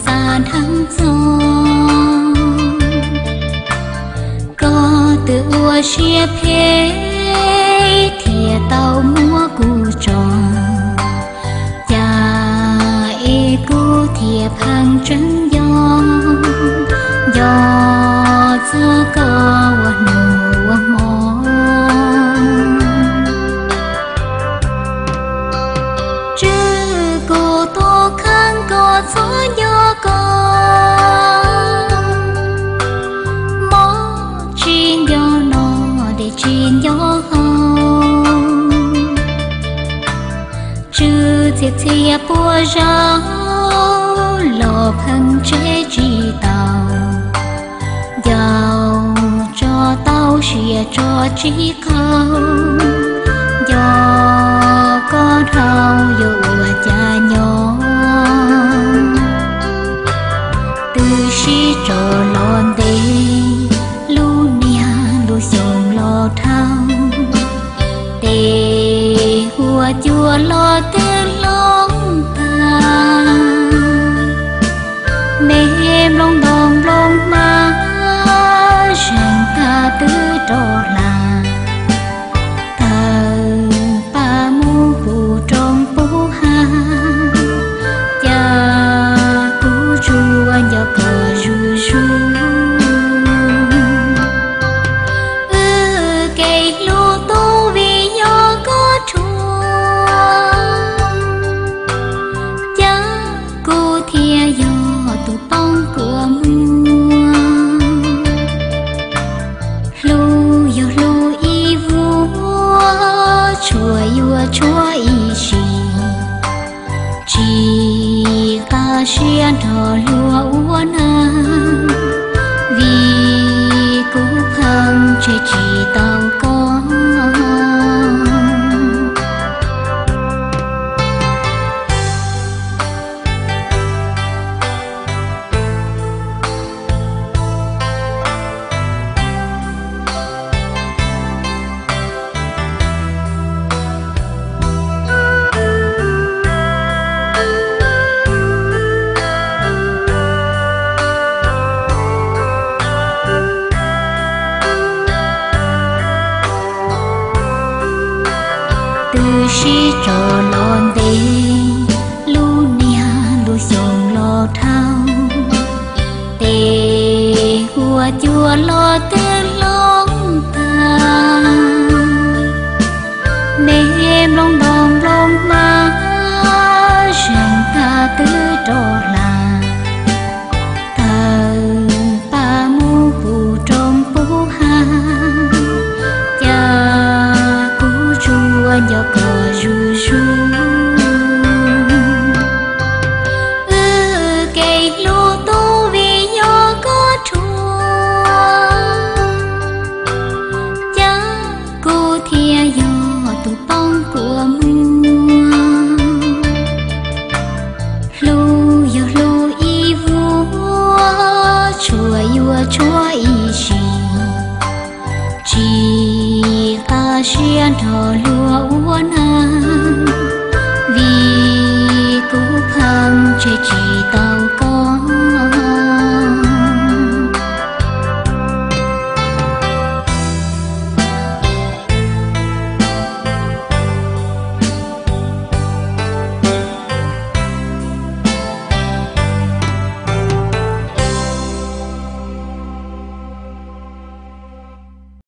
xav dheev txog, koj twb ua siab phem thiaj tau muab kuv tso, cas es kuv thiaj pheej tseeb yog, yog txog koj ua hnub ua hmo. Tswv, kuv tuaj kheev koj txhob nco koj, mob tsis nco noj dej tsis nco haus. Tswv, txhia txhia puas zaug los pheej tseb tsis tau, nco tso tau siab tso tsis qaug, nco koj dhau yuav ua cas nyob. Twb sib tso los ntev, lub niag lub xyoo los dhau, tes huab cua los twb hloov tag, me nplooj ntoo nplooj hmab zeeg tag twb rov hla, tawm pab mus puv roob puv hav, cas kuv tsuas nco koj zuj zus. Wb kev hlub tu vim yog koj rhuav, cas kuv thiaj yog tus poob kua muag. Hlub yog hlub ib vuag, tshuav yuav tshuav ib sim, tsis qab siab nrog luag ua neej, vim kuv pheej tseg tsis tau koj. Twb sib tso los ntev, lub niag lub xyoo los dhau, tes huab cua los twb hloov tag, me nplooj ntoo nplooj hmab zeeg tag twb rov hla, tawm pab mus puv roob puv hav, cas kuv tsuas nco koj zuj zus. Wb kev hlub tu vim yog koj rhuav, cas kuv thiaj yog tus poob kua muag. Hlub yog hlub ib vuag, tshuav yuav tshuav ib sim, tsis qab siab nrog